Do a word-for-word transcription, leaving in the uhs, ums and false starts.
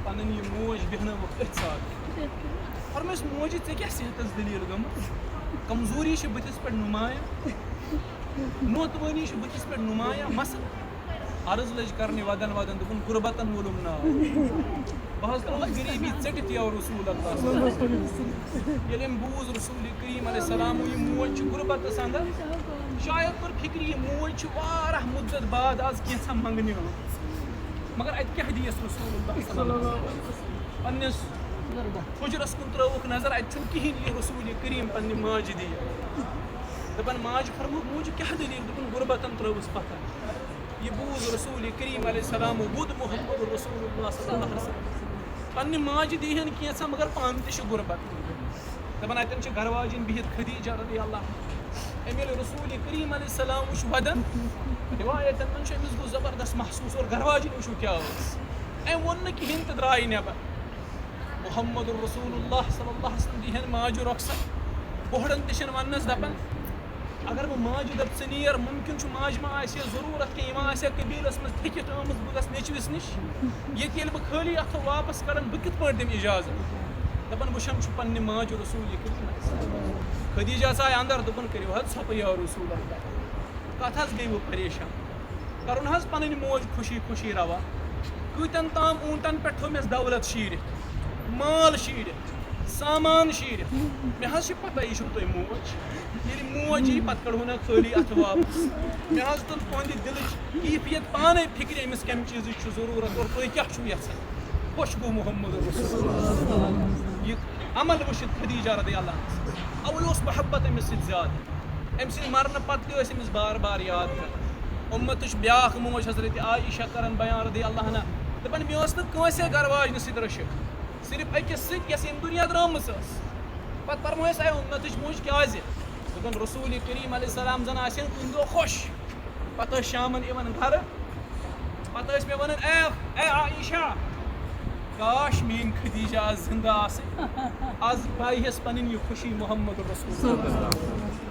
اَنٕنۍ یہِ موج بیٚہنٲوٕکھ أتھۍ ساتہٕ۔ فرمٲیِس، "موجہِ، ژےٚ کیٛاہ صحتَس دٔلیٖل گٔمٕژ؟ کمزوری چھِ بٕتھِس پٮ۪ٹھ نُمایاں، نوتوٲنی چھِ بٕتھِس پٮ۪ٹھ نُمایاں، مثلاً عرض لٔج کرنہِ ودن ودن، دوٚپُن، غربتن وولُم ناو۔ بہٕ حظ ترٛووُس غریٖبی ژٔٹِتھ یا رسول اللہ صلی اللہ علیہ وسلم۔" ییٚلہِ أمۍ بوٗز رسول کریم علیہ السلام، یہِ موج چھِ غربتس اندر، شاید توٚر فکرِ، یہِ موج چھِ واریاہ مدت بعد از کینٛژھا منگنہِ آمٕژ۔ مگر اتہِ کیٛاہ دِیَس رسول اللہ صلی اللہ علیہ وسلم؟ پننِس حجرس کُن ترٲوٕکھ نظر، اتہِ چھُنہٕ کِہیٖنۍ یہِ رسول کریم پننہِ ماجہِ دِیہِ۔ دپان، ماجہِ فرمووُکھ، موجہِ کیٛاہ دٔلیٖل؟ دوٚپُن، غربتن ترٲوٕس پتھر۔ یہِ بوٗز رسول کریم علیہ السلام، ووٚد محمد رسول اللہ صلی اللہ علیہ وسلم۔ پننہِ ماجہِ دِیہِ ہن کینٛژھا، مگر پانہٕ تہِ چھِ غربت۔ دپان، اتٮ۪ن چھِ گرٕ واجِنۍ بِہِتھ خدیجہ رضی اللہ عنہا۔ أمۍ ییٚلہِ رسول کریم علیہ السلام وٕچھ ودن، روایتن منٛز چھُ أمِس گوٚو زبردست محسوٗس، اور گرٕ واجِنۍ وٕچھِو کیٛاہ ٲس۔ أمۍ ووٚن نہٕ کِہیٖنۍ تہٕ درٛاے نٮ۪بر۔ محمد رسول اللہ صلی اللہ علیہ وسلم دی ہن ماجہِ رۄخصت۔ بوہڑن تہِ چھِنہٕ وننس دپان، اگر بہٕ ماجہِ دپہٕ، "ژٕ نیر"، ممکن چھُ ماجہِ ما آسہِ ہے ضروٗرت کینٛہہ، یہِ ما آسہِ ہے قبیلس منٛز تھٔکِتھ آمٕژ، بہٕ گژھٕ نیٚچوِس نِش۔ ییٚتہِ ییٚلہِ بہٕ خٲلی اتھو واپس کڑن، بہٕ کِتھ پٲٹھۍ دِمہٕ اجازت؟ دپان، وٕچھان چھُ پننہِ ماجہِ رسول کریم۔ خدیجہ ژاے اندر، دوٚپُن، "کٔرِو حظ ژھۄپہٕ یا رسول اللہ، کتھ حظ گٔیوٕ پریشان؟" کرُن حظ پنٕنۍ موج خوشی خوشی روا۔ کۭتٮ۪ن تام اوٗنٹن پٮ۪ٹھ تھوٚو مےٚ دولت شیٖرِتھ، مال شیٖرِتھ، سامان شیٖرِتھ۔ مےٚ حظ چھِ پتہ، یہِ چھُو تۄہہِ موج۔ ییٚلہِ موج یی، پتہٕ کڑہو نہ خٲلی اتھٕ واپس۔ مےٚ حظ توٚر تُہنٛدِ دِلٕچ کیفیت پانے فکرِ، أمِس کمہِ چیٖزٕچ چھُ ضروٗرت اور تُہۍ کیٛاہ چھُو یژھان۔ خۄش گوٚو محمد رسول۔ یہِ عمل وٕچھِتھ خدیجہ رضی اللہ عنہا، اوے اوس محبت أمِس سۭتۍ زیادٕ۔ أمۍ سٕنٛدِ مرنہٕ پتہٕ تہِ ٲسۍ أمِس بار بار یاد کران۔ اُمتٕچ بیٛاکھ موج حضرت عائشہ کران بیان رضی اللہ عنہا، دپان، مےٚ ٲس نہٕ کٲنٛسے گرٕ واجنہِ سۭتۍ رٔشِتھ، صرف أکِس سۭتۍ، یۄس ییٚمہِ دُنیا درٛامٕژ ٲس۔ پتہٕ فرمٲیس، اے اُمتٕچ موج، کیٛازِ؟ دوٚپُن، رسول کریم علیہ السلام زن آسہِ ہن کُنہِ دۄہ خۄش۔ پتہٕ ٲسۍ شامن یِوان گرٕ، پتہٕ ٲسۍ مےٚ ونان، اے، اے عائشہ، کاش میٲنۍ خدیجہ آز زندٕ آسٕے، آز بایہس پنٕنۍ یہِ خوشی محمد رسول۔